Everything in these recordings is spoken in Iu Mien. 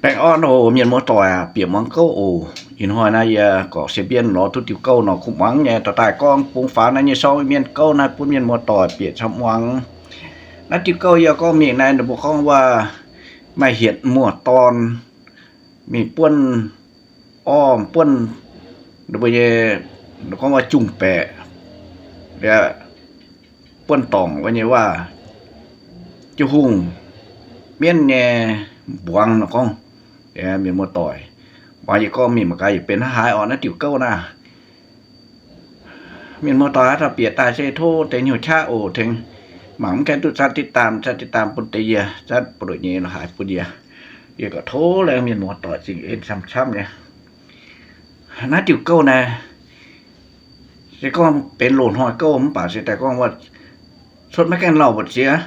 Baengh orn oc, mienh muoz-doic aac, bieqc muangx gouv oc. Ih hnoi naaiv yie gorqv se mbienv lorz duqv diuh gouv nor kuv muangx nyei, dorh daaih gorngv bun faaux naaiv nyei sorng mienh gouv naaiv bun mienh muoz-doic bieqc camv muangx. Naaiv diuh gouv yie gorngv mingh naaiv, ninh mbuo gorngv waac maaih hietc muoz-dorn mingh buonv orv, buonv, ninh mbuo nyei, gorngv waac jungh baeqc, buonv dorngc wuov nyei waac, jiu hungh mienv nyei mbuangz nor gorngv. Mienh muoz-doic, muangx yie gorngv mingh mangc gaax yietc benx hnangv haaix orqc naaiv diuc gouv naaiv. Mienh muoz-doic haaix dauh bieqc daaih se tov deix hnyouv qaqv oc tengx mangc mv gaengh duqv zatv diqv daam, zatv diqv daam bun deix yie, zatv buoz-ndoqv nyei lorz haaix bun yie. Yie gorqv tov laengz mienh muoz-doic zingh en camv-camv nyei. Naaiv diuc gouv naaiv se gorngv benx loz-hnoi gouv mv baac se daaih gorngv wuov cuotv maiv gaengh lauh mbu'ziex,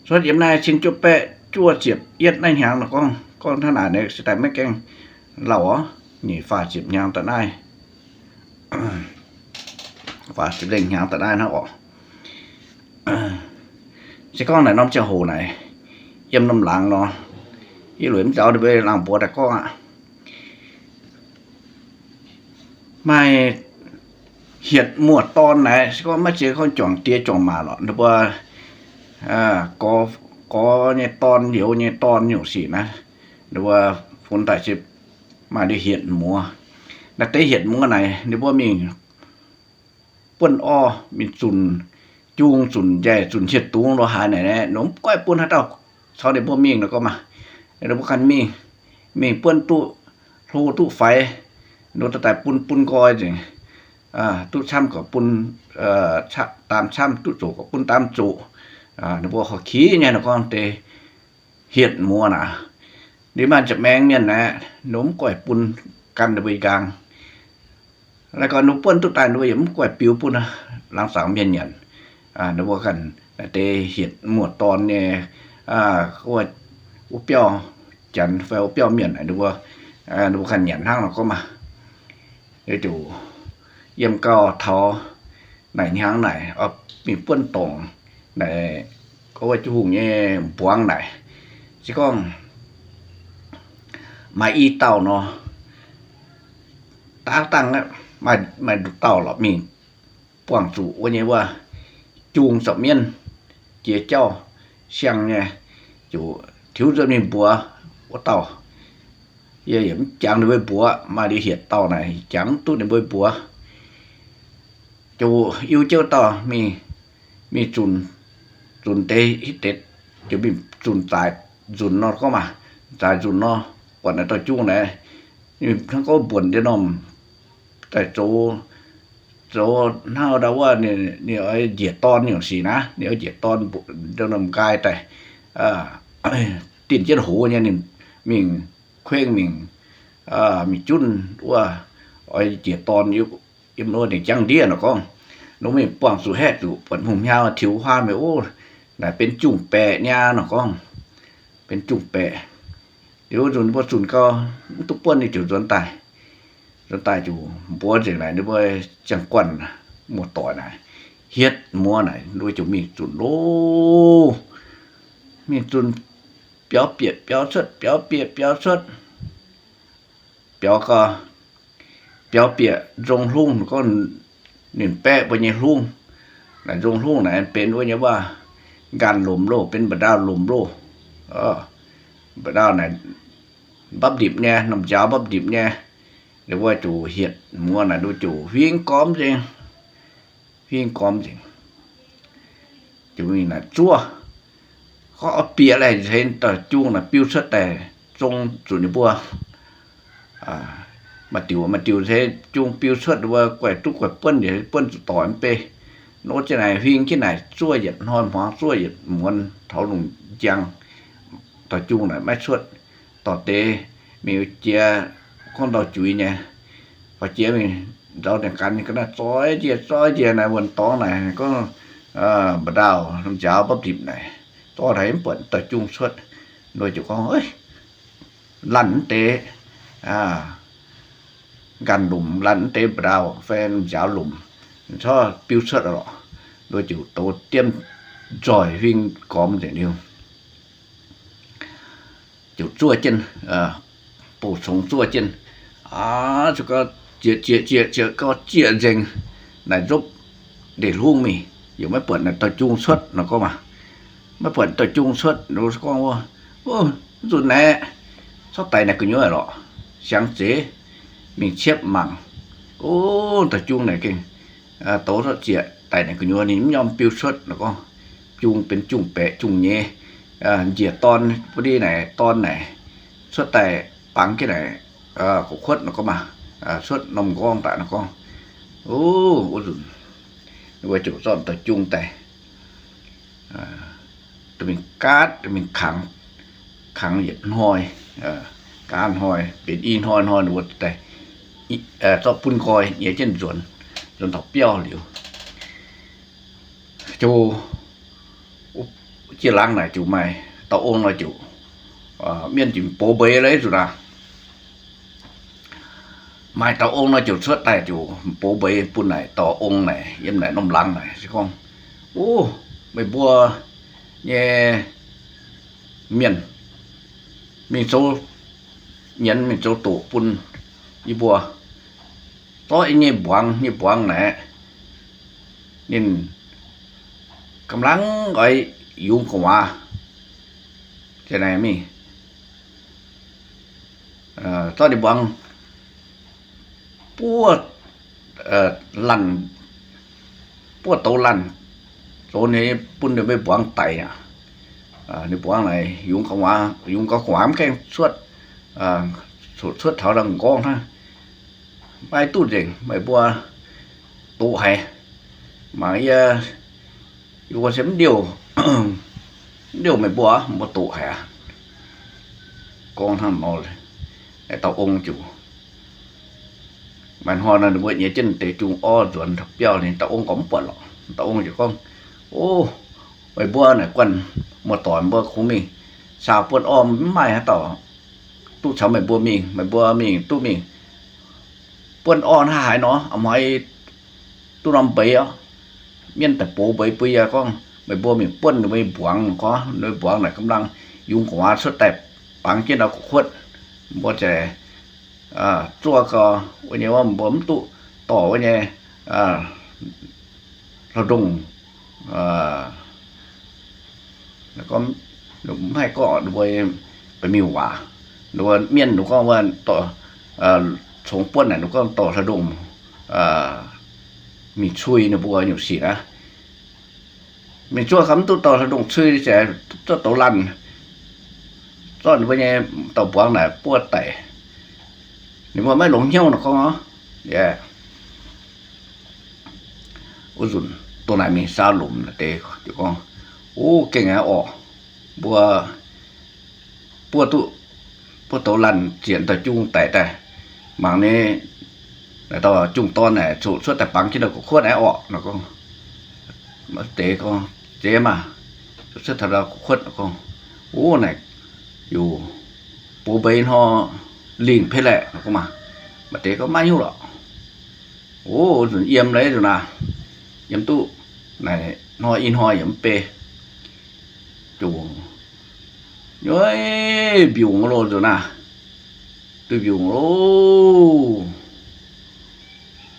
cuotv yiem naaiv cin juov baeqv juov ziepc yietv naaiv hnyangx nor gorngv, gorngv hnangv naaic se daaih maiv gaengh lauh oc, nyic faah ziepc hnyangx daaih naaiv, faah ziepc lengh hnyangx daaih naaiv hnangv oc. Se gorngv naaic norm ziangh hoc naaic, yiem norm laangz nor, yie lueic mv nzauh ninh mbuo laangz mbuox daaih gorngv aqv, maaih hietc muoz-dorn naaic se gorngv maiv zeiz gorngv juangc die juangc maac lorqc, ninh mbuo gorx nyei dorn, youz nyei dorn nyungc sic naaiv, ninh mbuo funx daaih se maaih ndie hietc muoz. Naaiv deix hietc muoz naaic ninh mbuo mingh buonv orv, mingh zunc jung, zunc njaih, zunc hieh dungz lorz haaix naaic, ninh mbuo mv goiv bun haaix dauh caux ninh mbuo mingh nor gorngv maah. Ninh mbuo ganh mingh, mingh buonv duqv hlo duqv faix, ninh mbuo daaih bun, bun nqoi nzengc, duqv camv gorqv bun daam camv, duqv zoqc gorqv bun daam zoqc. Ninh mbuo horpc kiv nyei nor gorngv deix hietc muoz naaic. Ninh maaih nza'maengx mienh naaic, ninh mv goiv bun gan ninh mbuo nqaang. Naaiv gorngv ninh mbuo buonv duqv daaih ninh mbuo yaac mv goiv biux bun laangz zaangc mienh nyanc. Ninh mbuo ganh naaiv deix hietc muoz-dorn nyei, wuov biauv janx fai wuov biauv mienh naaic, ninh mbuo ganh nyanc hnangv nor gorngv maah. Yie ziouc yiem gau taux naaic hnyangx naaic mingh buonv dorngc naaic, gorngv wuov jiu hungh nyei mbuangz naaic, se gorngv maaih i dauh nor, daav dangh maaih nduqc dauh lorqc mingh buangh zuqc wuov nyei wuov jung zorqv mienv jiex jauv siang nyei, ziouc tiux nzuonx mingh mbuox wuov dauh. Yie yaac mv jangx ninh mbuo mbuox, maaih ndie hietc dauh naaic jangx duqv ninh mbuo mbuox. Ziouc iu jienv dauh mingh, mingh zunc, zunc deix hitv deix, ziouc mingh zunc zaaix nzunc nor gorngv maah, zaaix nzunc nor, buatc naaiv dauh jung naaic, ninh hnangv gorngv mbuonc ndiev normh daaih zoux, zoux hnangv ndau wuov ninh oix njiec dorn nyungc sic naaiv, ninh oix njiec dorn ndau normh nqaai daaih, dinh jienv hoz nyei ninh mingh kuengv mingh, mingh junv wuov, oix njiec dorn yiem wuov ninh jangv ndiev nor gorngv. Nor mingh buangh zuqc haeqv zuqc buatc hungh hmiau tiux huaam mingh, ov, naaic benx jungh baeqc niaa nor gorngv. Benx jungh baeqc. Liuz nzunc mbuo zunc gau, mv duqv buonv ninh ziouc nzuonx daaih. Nzuonx daaih ziouc mbuox nzengc naaic ninh mbuo ziangh guanh muoz-doic naaic, hietv muoz naaic, ninh mbuo ziouc mingh zunc loh. Mingh zunc biaux bieqc biaux cuotv, biaux bieqc biaux cuotv. Biaux gau, biaux bieqc nzong hlungv gorngv, ninh baeqv mbuo nyei hlungv. Naaic nzong hlungv naaic benx wuov nyei waac nqaanh lomc loh, benx mba'ndau lomc loh. Mba'ndau naaic mbapv ndipc nyei, norm njaaux mbapv ndipc nyei. Ninh mbuo ziouc hietv muoz naaic, ninh mbuo ziouc huing gormx nzengc. Huing gormx nzengc. Ziouc mingh naaic zuov. Gorngv oix bieqc laih se dauh jung naaic biu cuotv daaih zong zuqc ninh mbuo. Maaih diuc, maaih diuc se jung biu cuotv ninh mbuo guaih duqv guaih buonv, buonv zuqc doic mv bei. Nor jienv naaic huing jienv naaic zuov yietc hnoi hmuangx, zuov yietc muonz taux lungh njang, dauh jung naaic maiv cuotv. Dorh deix mingh jiex gorngv ndau juiz nyei, fai jiex mingh nzauz dingc gan nyei ga'naaiv zoi njiec, zoi njiec naaic wuonh dorngx naaic gorngv mba'ndau njaaux mbapv ndipc naaic, zorqv haiz mv buatc dauh jung cuotv. Nor ziouc gorngv, lanc mv deix nqaanh lomc, lanc mv deix mba'ndau fai njaaux lomc, corc biu cuotv lorqc. Nor ziouc douz diemv nzoih huing gormx nzengc liuz. ziouc zuov jienv, bouh congx zuov jienv, aav, ziouc gau, zieqc zieqc zieqc zieqc gau, zieqc nzengc naaic nzopv ndeic-hlungv mingh, yaac maiv buatc naaic dauh jung cuotv nor gorngv maah. Maiv buatc dauh jung cuotv nor gorngv wuov, nzunc naaiv corc daic naaic gu'nyuoz lorqc. Siangx zeiz mingh ciepv mangc, o, dauh jung naaic gengh douz zorqv zieqc daic naaic gu'nyuoz ninh mv nyorm biu cuotv nor gorngv. Jung benx jung-baeqc jung-nyeiz, njiec dorn, bun ndiev naaic dorn naaic cuotv daaih bangc jienv naaic, gorqv-kuotv nor gorngv maah, cuotv norm nqorngv daaih nor gorngv. O, wuov nzunc ninh mbuo ziouc zorqv dauh jung daaih, dorh mingh gaatv, dorh mingh kangx, kangx yietc hnoi, gaatv hnoi, benx i hnoi hnoi ninh mbuo daaih zorqv bun nqoi nyei jienv nzuonx, nzuonx taux biauv liuz, ziouc, jiex laangz naaic ziouc maaih dauh ong nor ziouc, mienh ziouc box mbeix lorqc, zuqc aav. Maaih dauh ong nor ziouc cuotv daaih ziouc box mbeix bun naaic dauh ong naaic yiem naaic norm laangz naaic se gorngv, o, meih mbuo nyei mienh mingh zoux nyienz mingh zoux doqc bun yie mbuo. Zorqv yie nyei mbuangz, nyei mbuangz naaic, ninh ga'mlaangv oix yungz gu'nguaaz, mingh zorqv ninh mbuangz buov, laanh, buov douz laanh, zoux ninh bun ninh mbuo mbuangz daic aqv. Ninh mbuangz naaic yungz gu'nguaaz, yungz gau gu'nguaaz mv gaengh cuotv, cuotv taux nqorngv hnangv. Maiv duqv nzengc, meih mbuo doqc haic. Mangc yie, yie mbuo se mv liouh, mv liouh meih mbuo, mbuo doqc haic aqv. Gorngv hnangv nor, dauh ong ziouc, maaih hnoi nor ninh mbuo nyiex jienv deix jung orv nzuonx taux biauv, ninh dauh ong gorngv mv buatc lorqc. Dauh ong ziouc gorngv, o, meih mbuo naaic guanh muoz-doic mbuo kungx mingh saau buonv orv, mv maaih haaix dauh duqv caux meih mbuo mingh. Meih mbuo mingh duqv mingh buonv orv hnangv haaix nor, a'hnoi duqv norm mbeix orv. Mienh daaih box mbeix bun yie gorngv meih mbuo mingh buonv ninh mbuo mbuangz gorngv, ninh mbuo mbuangz naaic ga'mlaangv yungz gu'nguaaz cuotv daaih bangc jienv ndau gorqv-kuotv. Mbuo zeiz zuov gau wuov nyei, wuov mbuo mv duqv dorh wuov nyei hlauv-ndongh, mv haih gorngv, mbuo ba'miuh waac, mienh ninh gorngv wuov dorh, congx buonv naaic ninh gorngv dorh hlauv-ndongh mingh cui ninh mbuo nyungc sic aqv. Mingh zuov gau mv duqv dorh hlauv-ndongh cui, se zorqv douz laanh, zorqv ninh mbuo nyei dauh mbuangz naaic buov daic, ninh mbuo maiv longx hnyouv nor gorngv. Wuov nzunc dongh naaic mingh saau lomc deix gorngv, o, gengh aqv orqc. Mbuo buov duqv, buov douz laanh zienc dauh jung daic daaih, mangc nyei, naaiv dauh jung dorn naaic zuqc cuotv daaih bangc jienv ndau gorqv-kuotv aqv orqc nor gorngv. Maaih deix gorngv, zeiz maah, zuqc cuotv taux ndau gorqv-kuotv nor gorngv, o, naaic yaac box mbeix hnoi lingh peix laeqc nor gorngv maah. Maaih deix gorngv maiv hiuv lorqc. O, nzunc yiem lorqc, nzunc naaiv yiem duqv naaic hnoi i hnoi yaac mv bei, ziouc nyueiv mbiungc loh nzunc naaiv, duih mbiungc loh,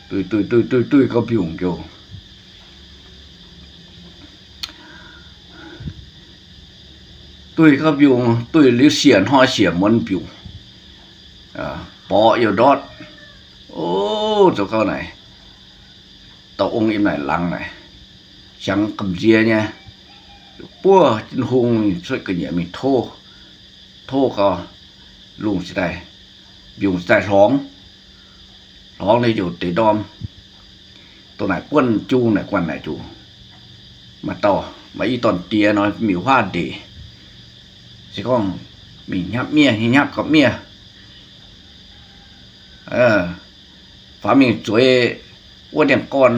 duih duih duih duih duih gau mbiungc njoux. Duih gau mbiungc, duih liuz siec hnoi siec muonz mbiungc, borqc youh ndortv. O, zoux gau naaic, dauh ong yiem naaic laangz naaic, siangx gamh nziex nyei, buov jienv hung mingh cuotv ga'nyiec mingh tov, tov gau, lungh cingx daaih, mbiungc cingx daaih hlorngx. Hlorngx nyei ziouc deix ndorm. Dongh naaic buonv jung naaic guanh naaic ziouc maaih dauh, maaih i dorn-diex nor, miuc huaav ndeic. Se gorngv mingh hnyapv miev, hnyapv gauh miev, faaux mingh zueiz wuov ndiangx-gorn,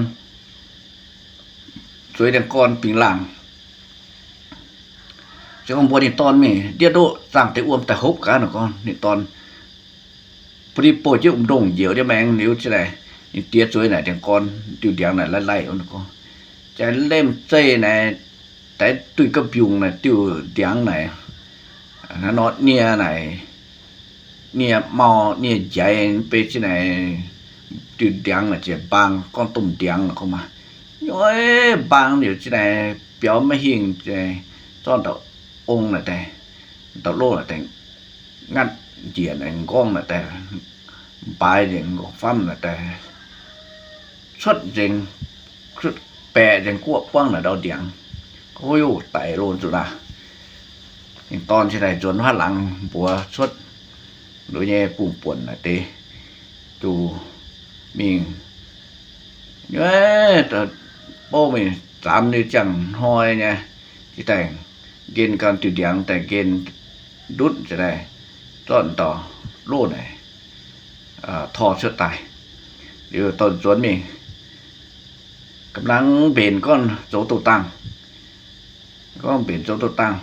zueiz ndiangx-gorn bingx laangh. Se gorngv mbuox ninh dorn mingh ndiev ndoqv zaangh deix wuom daaih hopv gaax nor gorngv, ninh dorn bun ninh bouh jienv wuom-ndongh njiec ndiev maengx liuz cingx daaih, ninh diex zueiz naaic ndiangx-gorn diuh ndiangx naaic laih laih nor gorngv, jaaix lemh zeih naaic, daix duih ga'mbiungc naaic diuh ndiangx naaic, Hnangv nor nie naaic, nie mau nie njaiz mv bei zinh naaic, diuh ndiangx naaic ziouc mbaang, gorngv domh ndiangx naaic gorngv maah, nyoi, mbaang liuz zinh naaic biaux maiv hingh, zorqv dauh ong naaic daaih, dauh loh naaic daaih ngatv njiec naaic nqorngv naaic daaih, mbaaix nzengc nqorngv famv naaic daaih cuotv nzengc, baeqc nzengc guoqv buangv naaic ndau ndiangx. Ov, daic loh nzunc aac. Ninh dorn cingx daaih nzuonx haav laangz mbuox cuotv nduov nyei bungx buonc naaic deix, zuqc mingh, bouv mingh zaamx ninh ziangh hnoi nyei, cingx daaih nqen ganh diuh ndiangx daaih nqen ndutv cingx daaih zorqv dauh loh naaic tor cuotv daaih. Liuz dorh nzuonx mingh, ga'naaiv mbenc gorngv zoux douz-dangh, gorngv mbenc zoux douz-dangh,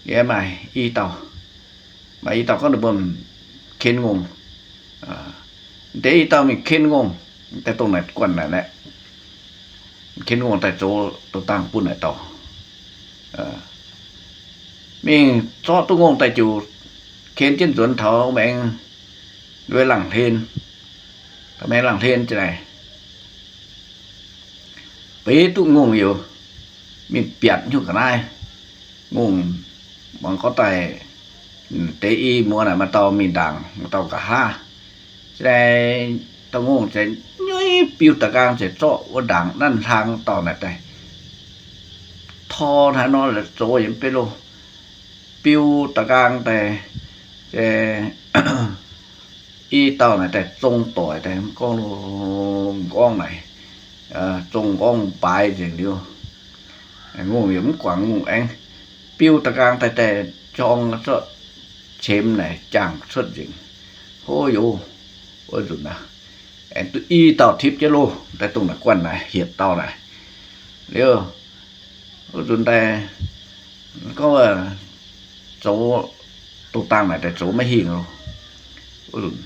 yie maaih i dauh, maaih i dauh gorngv ninh mbuo ken ngongh, deix i dauh mingh ken ngongh, daaih dongh naaic guanh naaic, ken ngongh daaih zoux douz-dangh bun naaic dauh. Mingh zorqv duqv ngongh daaih ziouc ken jienv nzuonx taux maengx, nduov laangh hlen, taux maengx laangh hlen za'naaic, beiv duqv ngongh youz, mingh biatc nyungc ga'naaiv. Ngongh mangc gorngv daaih deix i muoz naaic maaih dauh mingh ndaangc, maaih dauh nqa'haav. Za'naaic dauh ngongh za'naaic nyuiv biu da'nqaang za'naaic zorqv wuov ndaangc nanv hlang dauh naaic daaih tor hnangv nor zoux yiem beiv loh, biu da'nqaang daaih, i dauh naaic daaih zong doic daaih gorngv, nqorngv naaic, zong nqorngv mbaaix nzengc liuz, ngongh yaac mv guangc ngongh aengx, biu da'nqaang daaih daaih jorng zorqv qemx naaic jaangh cuotv nzengc. Hov youz, wuov nzunc aeqv, duqv i dauh tipv jienv loh, daaih dongh naaic guanh naaic hietc dauh naaic. Liuz, wuov nzunc daaih gorngv zoux douz-dangh naaic daaih zoux maiv hingh loh. Wuov nzunc,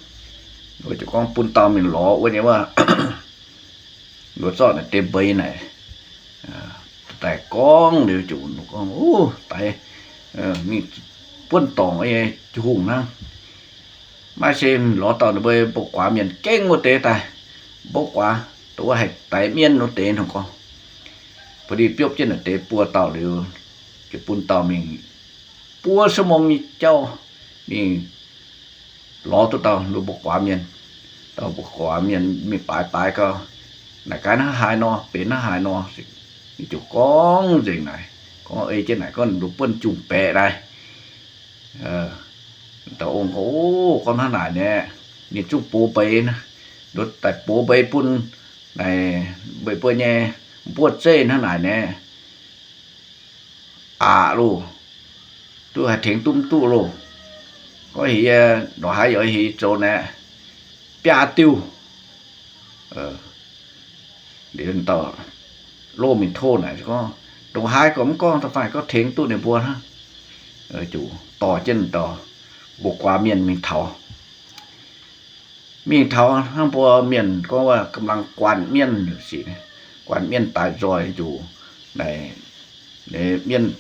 wuov ziouc gorngv bun dauh mingh lorz wuov nyei wuov, wuov zorqv naaic deix mbeix naaic daaih gorngv liuz ziouc gorngv, Uv, daix mingh buonv dorngc nyei hungh hnangv. Maiv se lorz dauh ninh mbuo mbuo guaax mienh gengh wuov deix daaih, mbuo guaax dongh wuov haih daix mienv wuov deix nor gorngv, ba'di biopv jienv naaic deix buo dauh liuz, ziouc bun dauh mingh buo ชั่วโมง nyei jauv mingh lorz duqv dauh mbuo guaax mienh. Dauh mbuo guaax mienh mingh baaix baaix gau, naaic gaax hnangv haaix nor, benx hnangv haaix nor, ninh ziouc gorngv nzengc naaic, gorngv ei jienv naaic gorngv ninh mbuo buonv jungh baeqc daaih. Dauh ong gorngv, Ov, gorngv hnangv naaic naeqv, ninh zungv box mbeix, daaih box mbeix bun naaic mbeix buo nyei mbuoqv zeiv hnangv naaic naeqv, aqc loh, duqv haih tengx duqv mv duqv loh. Gorngv heuc yie ndongc haaix yaac heuc yie zoux naeqv, biaa diuh. Liuz dauh loh mingh tov naaic gorngv, Ndongc haaix gorngv mv gorngv da'faanh gorngv tengx duqv ninh mbuo hnangv. Ziouc dorh jienv dauh mbuo guaax mienh mingh taux. Mingh taux hnangv mbuo mienh gorngv wuov กำลัง guanh mienv sic, guanh mienv daaih nzoih zuqc naaic, mienv,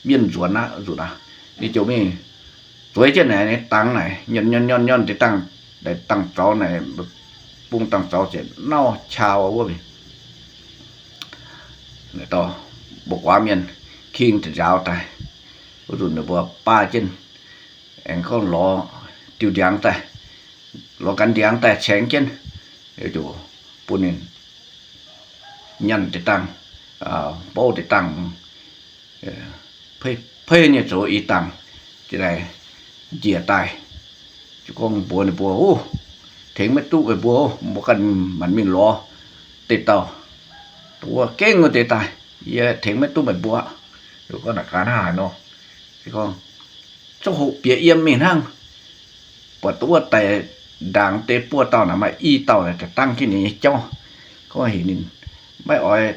mienv nzuonx aqv, nzunc aac, ninh ziouc mingh zueiz jienv naaic dangx naaic, nyorn nyorn nyorn nyorn deix dangh, dangh zaux naaic, bung dangh zaux ziouc nauv qau wuov mingh. Naaic dorh mbuo guaax mienh king deix nzaaux daaih, wuov nzunc ninh mbuo baav jienv, aengx gorngv lorz diuh ndiangx daaih, lorz ganh ndiangx daaih caengx jienv, ziouc bun ninh nyanc deix dangh, bouv deix dangh, pei nyei zoux i dangh, jiex daaih, njiec daaih. Ziouc gorngv mbuox ninh mbuo, Ov, tengx maiv duqv meih mbuo, mbuo ganh maanc mingh lorz deix dauh, dongh wuov gengh wuov deix daaih, yie tengx maiv duqv meih mbuo. Ziouc gorngv naaic gaax hnangv haaix nor, gorngv, Zungv hoqc bieqc yiem mingh hnangv. Buatc dongh wuov daaih ndaangc deix buo dauh naaic maaih i dauh naaic daaih dangv jienv ninh nyei jauv. Gorngv heuc ninh maiv oix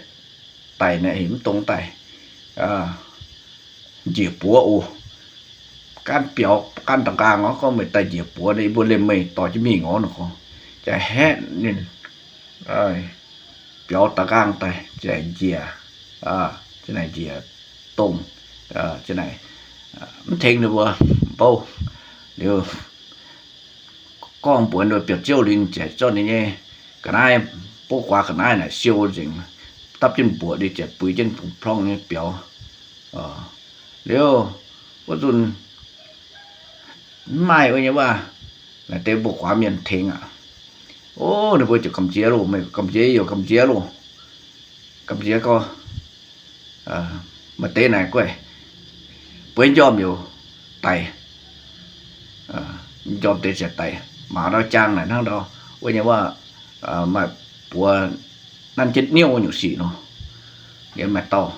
daic naaic, heuc mv dungx daaih njiec buoz oc. Gaanv biaux gaanv da'nqaang orqc, gorngv meih daaih njiec buoz nor, yie mbuo liemh meih dorh jienv mingh orqc nor gorngv, jaax haeqv ninh biaux da'nqaang daaih, jaax njiec, jaax naaic njiec dongh, naaic, mv tengx ninh mbuo mbouv. Liuz gorngv mbuox ninh mbuo biauv-ziouv liuz, ninh ziouc zorqv ninh nyei ga'naaiv, bov guaax ga'naaiv naaic siou nzengc, dapv jienv mbuoqc liuz ziouc buix jienv bungx plorngv nyei biaux. Liuz wuov nzunc mv maaih wuov nyei waac, naaic deix mbuo guaax mienh tengx aqv. O, ninh mbuo ziouc gamh nziex loh, meih gamh nziex yie yaac gamh nziex loh. Gamh nziex gorngv, maaih deix naaic guaih bueix njormh youc daic, njormh deix ziouc daic. Mangc ndau jaang naaic hnangv ndau wuov nyei waac, maaih buoz nanv jienv niouv nyungc sic nor. Yiem maaih dauh,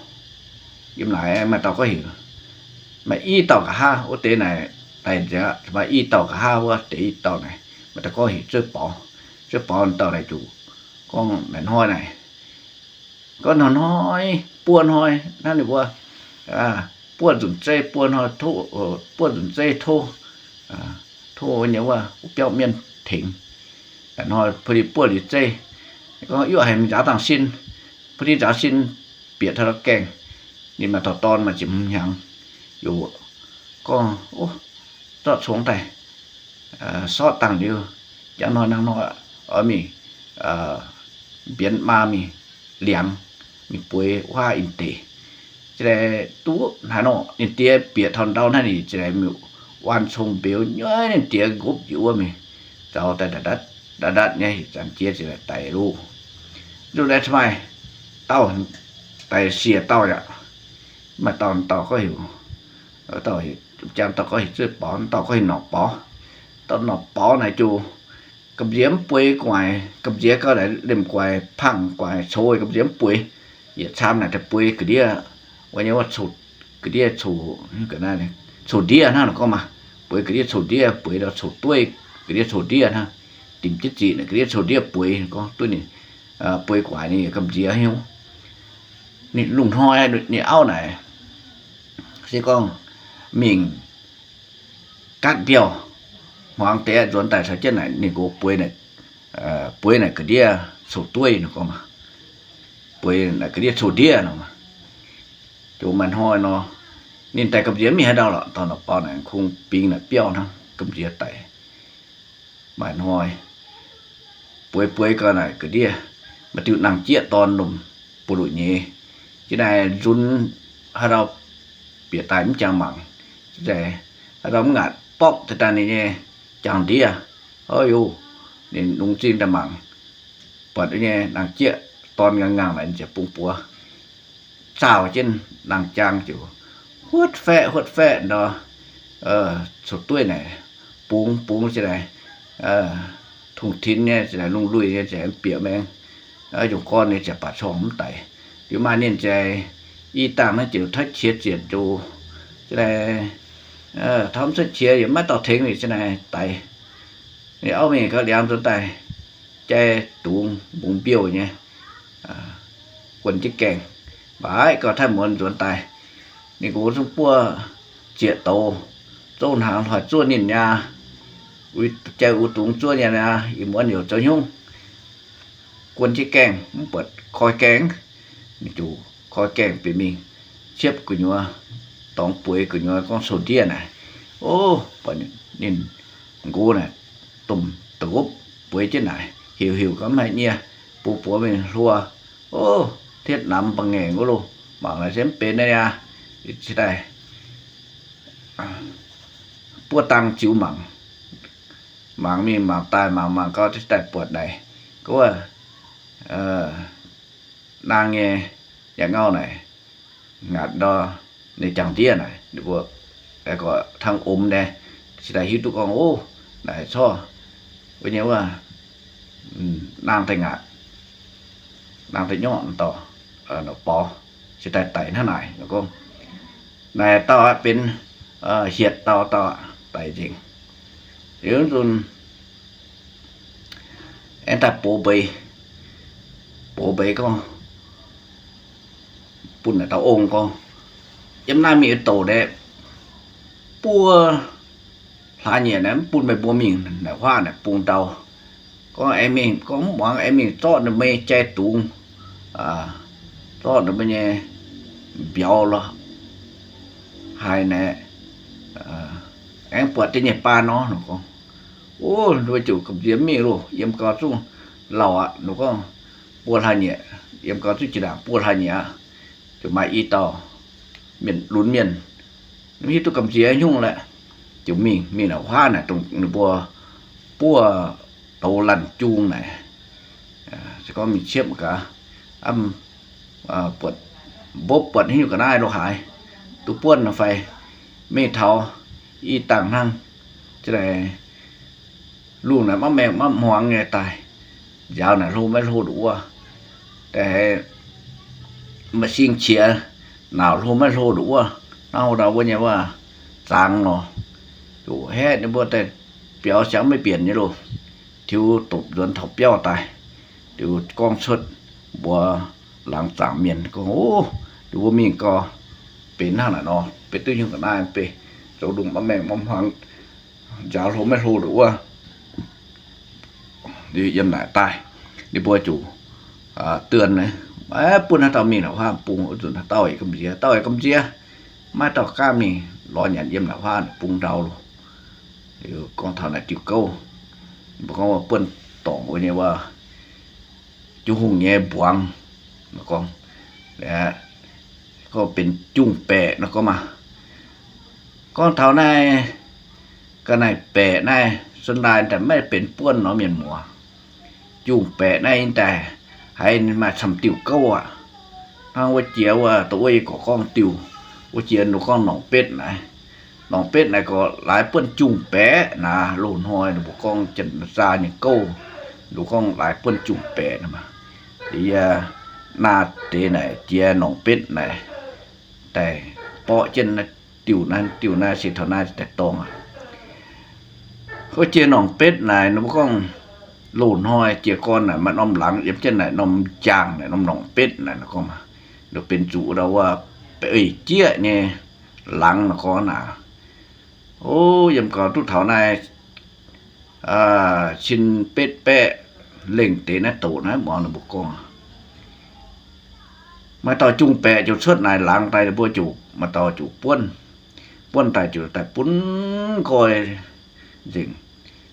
yiem naaic maaih dauh gorngv heuc, maaih i dauh nqa'haav wuov deix naaic daic nzengc aqv. Maaih i dauh nqa'haav wuov deix i dauh naaic, maaih dauh gorngv heuc Zueiv Baaux. Zueiv Baaux dauh naaic zuqc gorngv naaic hnoi naaic, gorngv hnoi-hnoi buov hnoi hnangv ninh mbuo buov nzunc zeiv, buov hnoi tov, buov nzunc zeiv tov, tov nyei wuov, wuov biauv mienh tengx. Naaic hnoi bun ninh buov liuz zeiv, gorngv yaac haiz nzaaux dangh sin, bun ninh nzaaux sin bieqc taux la'gaengh. Ninh maaih dorh dorn maaih ziepc hmz hnyangx, yaac gorngv, o, zorqv congx daaih sortv dangh liuz, jangx hnoi nangh hnoi oix mingh mbienx maa mingh liangx, mingh bueix wuov haav in deic. Ziouc duqv hnangv nor, ninh diex bieqc taux ndau hnangv, ninh ziouc mingh waan cong mbeux nyuoiv ninh diex nqopv njiec wuov mingh, zaux daaih ndatv ndatv nyei, zanc jiex ziouc daic loh. Nzunc naaiv maaih dauh daic siec dauh yaac, maaih dauh, dauh gorngv heuc, dauh heuc, jang dauh gorngv heuc Zueiv Baaux, dauh gorngv heuc Norqc Baaux. Dauh Norqc Baaux naaic ziouc gamh nziex mv bueix gu'nguaaic, gamh nziex gau naaic liemh gu'nguaaic pangh gu'nguaaic coux, gamh nziex mv bueix. Yietc camv naaic daaih bueix ga'ndiev, wuov nyei wuov, ga'ndiev coux, coux ndiev hnangv naaic gorngv maah, bueix ga'ndiev coux ndiev, bueix ndau coux dueiv, ga'ndiev coux ndiev hnangv, dimc jienv ziqc naaic ga'ndiev coux ndiev bueix gorngv duqv ninh, bueix gu'nguaaic ninh gamh nziex hnyouv. Ninh lungh hnoi ninh auv naaic se gorngv mingh gaatv mbiauh, hmuangx deix nzuonx daaih caux jienv naaic ninh nqox bueix, bueix naaic ga'ndiev coux dueiv nor gorngv maah, bueix naaic ga'ndiev coux ndiev nor maah. Ziouc maaih hnoi nor, ninh daaih gamh nziex mingh haaix ndau lorqc, dorh Norqc Baaux naaic kungx bingx naaic biauv hnangv, gamh nziex daic. Maaih hnoi bueix bueix gau naaic ga'ndiev maaih diuh nangh jieqv dorn lomh buoz-luqc nyeiz. Jiex naaic nzunc haaix ndau bieqc daaih mv jangx mangc, haaix ndau mv ngaatc borqv daaih daaih ninh nyei jangx ndiev. Ov, ninh lungh zingh daaih mangc, buatc nyei nangh jieqv dorn ngang ngang naaic, ziouc bungx buoz zaauh jienv nangh jaang ziouc huotv faeqv huotv faeqv ndau, coux dueiv naaic bungx bungx ziouc naaic, tungh tinx nyei ziouc naaic, lungh luih nyei ziouc naaic, bieqc maengx, yungz gorn nyei ziouc baac corngh mv daic. Liuz maaih ninh ziouc i dangh naaiv ziouc taiv qiex zienc zoc, ziouc naaic, taux mv cuotv qiex yaac maiv dauh tengx ninh, ziouc naaic daic. Ninh auv mingh gauh liangx nzuonx daaih, jai dungz mbungx mbiouh nyei, guon jienv gaengh, mbaaiv gauh taiv muonz nzuonx daaih. Ninh nqox zungv buov zieqc douz zouv hnaangx hloi zuov ninh nyei, jai uix dungz zuov nyei aqv. Ih muonz youc zoux hnyungv, guon jienv gaengh mv buatc koi gaengh, ninh ziouc koi gaengh bieqc mingh ciepv gu'nyuoz, dorngx bueix gu'nyuoz gorngv coux ndiev naaic. O, buatc ninh nqox naaic domh da'nqopv bueix jienv naaic, heuc heuc gorngv, mv haiz nyie, bungx buoz mingh hluo. O, hietv namx mba'ngaengc wuov loh, mangc naaic se mv benx naaiv aqv. Cingx daaih buov dang ziux mangc. Mangc mingh mangc daaih, mangc mangc gau, cingx daaih buatc naaic, gorngv, naang nyei yaac ngau naaic, ngaatc ndau ninh jangx ndiev naaic, ninh mbuo hnangv omx naaic, cingx daaih hiuv duqv gorngv, o, naaic corc wuov nyei wuov, naang daaih ngaatc, naang daaih nyorqv dauh, Norqc Baaux, cingx daaih daic hnangv naaic. Gorngv naaic dauh aqv benx hietc dauh, dauh aqv daic nzengc. Liuz nzunc aengx daaih box mbeix, box mbeix gorngv, bun naaic dauh ong gorngv, yiem naaiv mingh douc naaic, buov hlaax nyieqc naaic mv bun meih mbuo mingh naaic huaav naaic bung ndau. Gorngv aengx mingh, gorngv mv muangx aengx mingh zorqv ninh mbuo nyei jai dungz, zorqv ninh mbuo nyei mbiauz lorqc, haaix naaic, aengx buatc deix nyei baan nor. Ninh gorngv, O, nduov ziouc gamh nziex mingh loh, yiem gau zungv lauh aqv. Ninh gorngv, Buo hlaax-nyieqc, yiem gau zungv jiex ndaangc buo hlaax-nyieqc aqv. Ziouc maaih i dauh mienh lunx mienh, mv hiuv duqv gamh nziex nyungc lorqc, ziouc mingh, mingh naaic huaav naaic dongh ninh mbuo buov douz laanh jung naaic. Se gorngv mingh ciepv gaax, buatc, mbopv buatc haaix nyungc ga'naaiv lo haaix, duqv buonv nor fai, mingh taux i dangh hnangv, lungh naaic maiv maengh maiv hmuangx nyei daaih, nziaaux naaic hlo maiv hlo nduqc wuov, daaih haiz m'sing qiex, naaic hlo maiv hlo nduqc wuov, hnangv ndau wuov nyei wuov, zaangx nor, zuqc haeqv ninh mbuo daaih biaux siangx maiv bienc nyei loh, tiux dopc nzuonx taux biauv daaih, liuz gorngv cuotv mbuox laangz zaangc mienh gorngv, O, liuz mbuo mingh gau, benx hnangv naaic nor, benx duqv nyungc ga'naaiv, benx zoux lungh maiv maengh maiv hmuangx, nziaaux hlo maiv hlo nduqc wuov. Liuz yiem naaic daaih, ninh mbuo zuqc dunh, maiv bun haaix dauh mingh naaic huaav bung, nzunc haaix dauh yaac gamh nziex, dauh yaac gamh nziex, maiv dauh gaav mingh lorz nyanc yiem naaic huaav bung ndau loh. Liuz gorngv taux naaic diuh gouv, mbuo gorngv wuov buonv dorngc wuov nyei wuov, Jung Hungh nyei mbuangz, gorngv, gorngv benx jung-baeqc nor gorngv maah. Gorngv taux naaiv ga'naaiv-baeqc naaiv, sun daaih daaih maiv benx buonv nor mienh muoz. Jung-baeqc naaiv daaih haiz maaih camv diuh gouv aqv. Hnangv wuov jiex wuov, dongh wuov yie gorqv gorngv diuh, wuov jiex ninh gorngv norngc betv naaiv. Norngc betv naaiv gorqv laaix buonv jung-baeqc naaic, loz-hnoi ninh mbuo gorngv janx-saa nyei gouv, ninh gorngv laaix buonv jung-baeqc naaic maah. Yie naaiv deix naaic jiex norngc betv naaic, daaih borqv jienv naaiv diuh naaiv, diuh naaiv se taux naaiv daaih dorngh aqv. Wuov jiex norngc betv naaic, ninh mbuo gorngv loz-hnoi jiez gorn naaic maaih norm laangz yiem jienv naaic norm jaangh naaic norm norngc betv naaic, ninh gorngv, ninh benx zuqc ndau wuov beiv jieqv nyei laangz nor gorngv naaic. O, yiem gau duqv taux naaiv cin betv baeqv lengh deix naaiv doqc naaiv muangx ninh mbuo gorngv, maaih dauh jung-baeqc ziouc cuotv naaic laangz daaih, ninh mbuo ziouc maaih dauh ziouc buonv, buonv daaih ziouc daaih bun nqoi nzengc,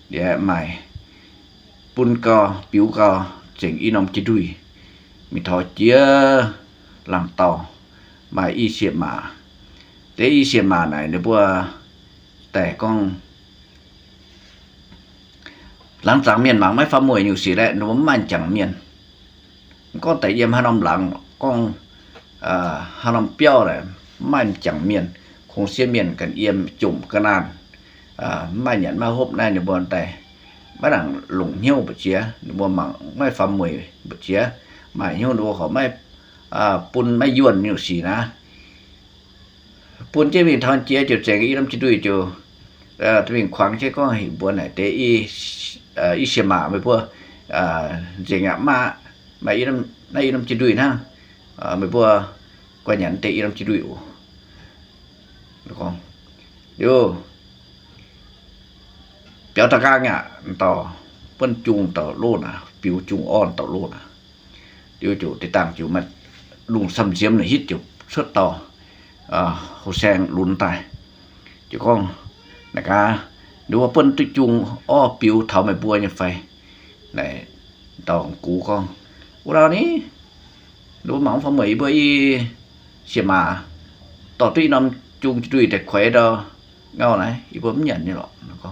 liuz maaih bun gau, biux gau, zengc i norm jiex nduih, mingh taux jiex laangh dauh, maaih i sieqv maac. Deix i sieqv maac naaic ninh mbuo daaih gorngv, laangz zaangc mienh mangc maiv faaux mueic nyungc sic laeh, ninh mbuo mv maaih m'jangc mienh. Gorngv daaih yiem haaix norm laangz, gorngv haaix norm biauv naaic, mv maaih m'jangc mienh, kungx siev mienh ganh yiem jomc ga'naanh, mv maaih nyanc maiv hopv naaiv, ninh mbuo daaih maiv nangc longc hnyouv mbu'ziex, ninh mbuo mangc maiv faaux mueic mbu'ziex, maaih hnyouv ninh mbuo horpc maiv bun maiv yuonh nyungc sic naaiv. Bun jienv mingh taux jiex ziouc zengc i norm jiex nduih ziouc mingh kuangx jienv gorngv, Mbuo naaic deix i sieqv maac, meih mbuo nzengc aqv, mv maaih, maaih naaiv i norm jiex nduih hnangv. Meih mbuo guai nyanc deix i norm jiex nduih oc. Liuz biaux da'nqaang aqv, dauh buonv jung dauh loz naaic, biux jung orn dauh loz naaic. Liuz ziouc deix dangh ziouc maaih lungh samv nziemz naaic hitv ziouc cuotv dauh houh saeng lunx daaih. Ziouc gorngv, Naaic gaax, ninh mbuo buonv duqv jung orv biux taux meih mbuo nyei fai? Naaic dauh gux gorngv, Wuov dauh ni, ninh mbuo mangc mv faaux mueic yie mbuo i sieqv maac dorh duqv i norm jung jiex nduih daaih kuaix ndau ngau naaiv, yie mbuo mv nyanc nyei lorqc.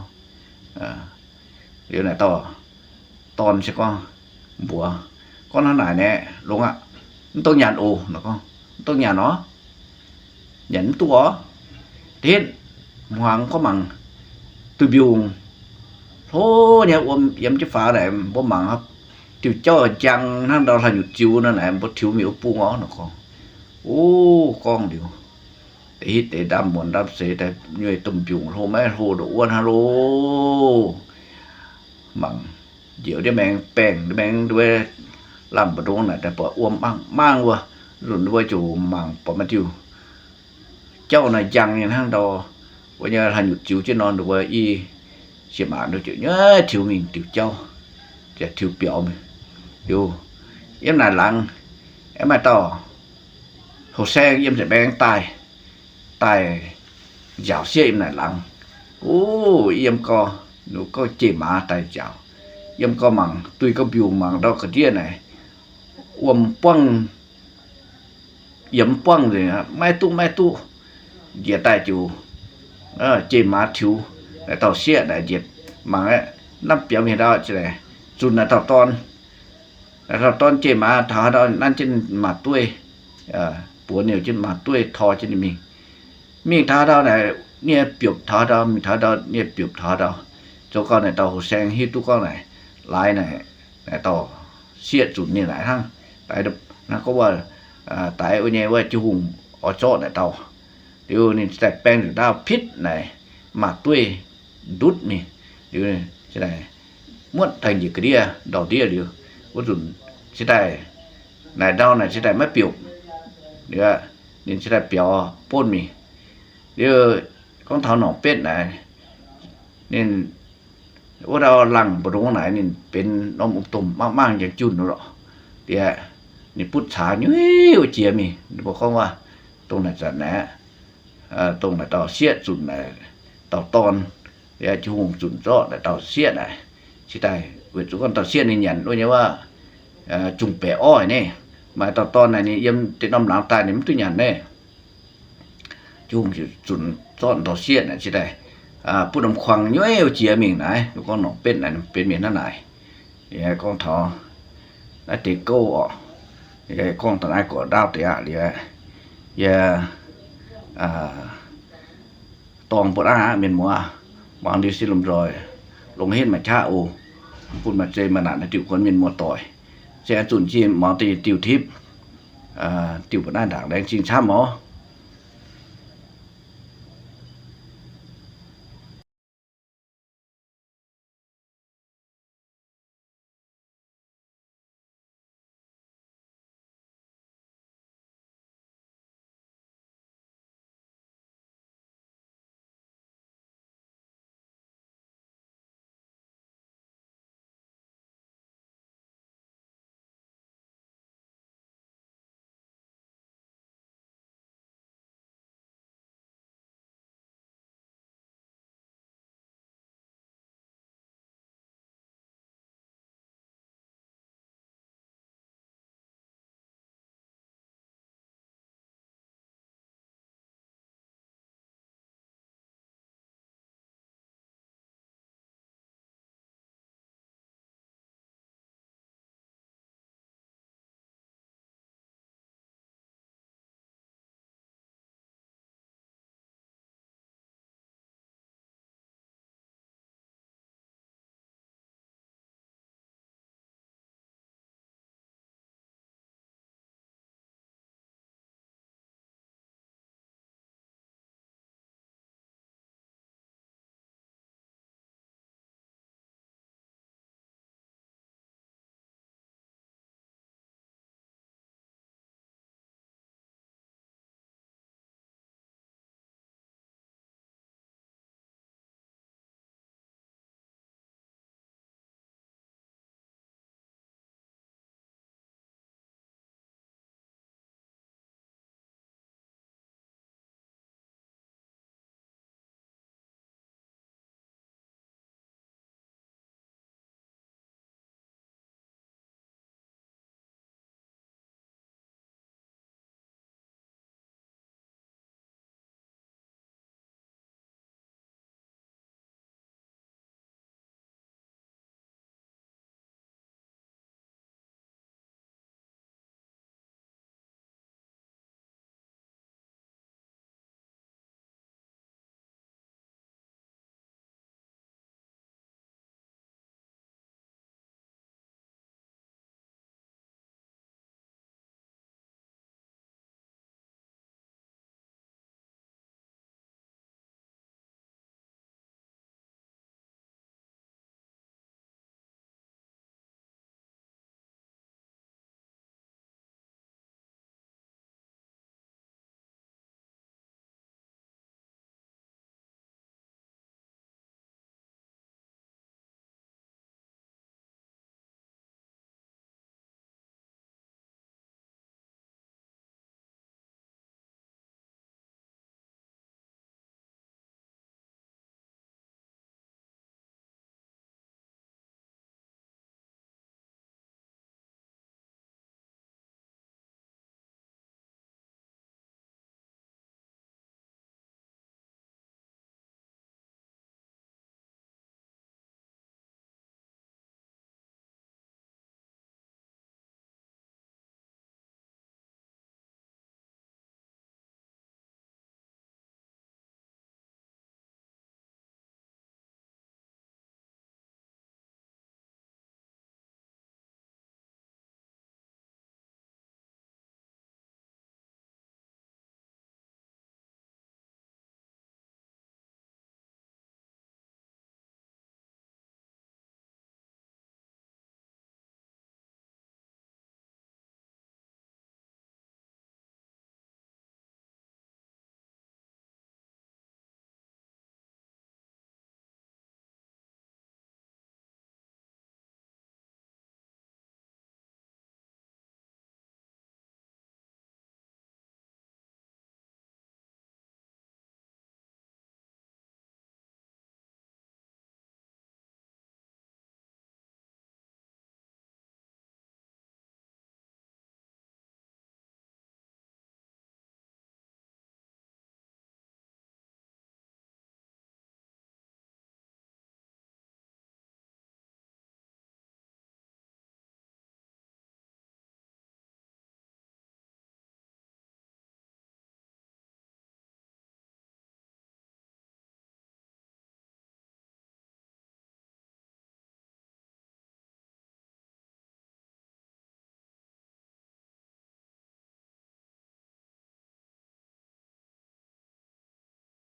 Liuz naaic dauh dorn se gorngv mbuox, Gorngv hnangv naaic naaic, longx aqv, mv dungx nyanc oc. Naaic gorngv, Mv dungx nyanc orv. Nyanc mv duqv orv. Da'hitv hmuangx gorngv mangc duih mbiungc hlo nyei wuom yiem jienv faaux naaic, mbuo mangc diuh jauv njang hnangv ndau hlaax nyutc ziux nor naaic, mbuo tiux mingh wuov bung orv. Naaic gorngv, O, gorngv liuz, da'hitv deix ndaamv-muonz ndaamv-seix daaih nyueih domh mbiungc hlo maiv hlo ndoqc wuov hnangv loh. Mangc njoux ndiev maengx, baengh ndiev maengx, nduov laangh mbu'ndongx naaic daaih buatc wuom mangv mangv wuov. Nzunc nduov ziouc mangc buatc maaih diuh jauv naaiv njang nyei hnangv ndau wuov nyei hlaax nyutc ziux jienv nor, nduov i sieqv maac nduov ziouc nyaiv tiux mingh diuh jauv, ziouc tiux biaux mingh. Liuz yiem naaic laangz aengx maaih dauh houh saeng yiem nza'maengx daaih, daaih nziaauc sieqv yiem naaic laangz. O, yiem gau, nu gorngv jeiv maaz daaih nziaauc. Yiem gau mangc, duih gau mbiungc mangc ndau ga'ndiev naaic, wuom buangv, yiemx buangv nzengc, maiv duqv maiv duqv. Njiec daaih ziouc jeiv maaz tiux naaic dauh sieqv naaic njiec mangc aeqv, hnamv biaux mingh ndau, zunc naaic dauh dorn. Naaic dauh dorn jeiv maaz taux haaix ndau nanv jienv maaz-dueiv, buoz niouh jienv maaz-dueiv tor jienv ninh mingh. Mingh taux haaix ndau naaic nyei biopv taux haaix ndau, mingh taux haaix ndau nyei biopv taux haaix ndau. Zoux gau naaic dauh hoh saeng hiuv duqv gorngv naaic, laaix naaic, naaic dauh sieqv zunc ninh naaic hnangv. Daaih hnangv gorngv wuov, daaih wuov nyei wuov jiu hungh oix zorqv naaic dauh. Liuz ninh cingx daaih baeng nzunc ndaauv pitv naaic maaz-dueiv ndutv mingh. Liuz muotv daaih njiec ga'ndiev ndau-ndiev liuz, wuov nzunc cingx daaih naaic ndau naaic cingx daaih maiv biopv. Liuz ninh cingx daaih biaux buonv mingh. Liuz gorngv taux norqc betv naaic, ninh wuov ndau laangh mbu'ndongx naaic ninh benx norm domh mangv-mangv njang junh lorqc. Liuz ninh butv caax nyuiv jiex mingh, ninh mbuo gorngv waac, dongh naaic zanc naaic, dongh naaic dauh sieqv zunc naaic dauh dorn, liuz jiu hungh zunc zorqv naaic dauh sieqv naaic, cingx daaih weic zuqc gorngv dauh sieqv ninh nyanc wuov nyei waac, zungh baeqc orv naaiv. Maaih dauh dorn naaic ninh yiem deix norm laangz daaih ninh mv duqv nyanc naaiv. Jiu hungh zunc zorqv dauh sieqv naaic cingx daaih butv norm kuang nyuiv jiex mingh naaic. Gorngv norqc betv naaic benx mienh hnangv naaic. Yie gorngv taux naaiv deix gouv orqc, yie gorngv daaih naaiv gorqv ndaauv deix aqv. Liuz yie dorng mbuo aqv, mienh muoz, muangx liuz sin lomh nzoih longx henv maaih qaqv oc. Bun maaih zeih maaih naanc naaiv diuh kuonx mienh muoz-doic. Se zunh zinh muangx deix yietc diuh tipv, diuh mbuo naaiv ndaangc laengz zingh camv oc.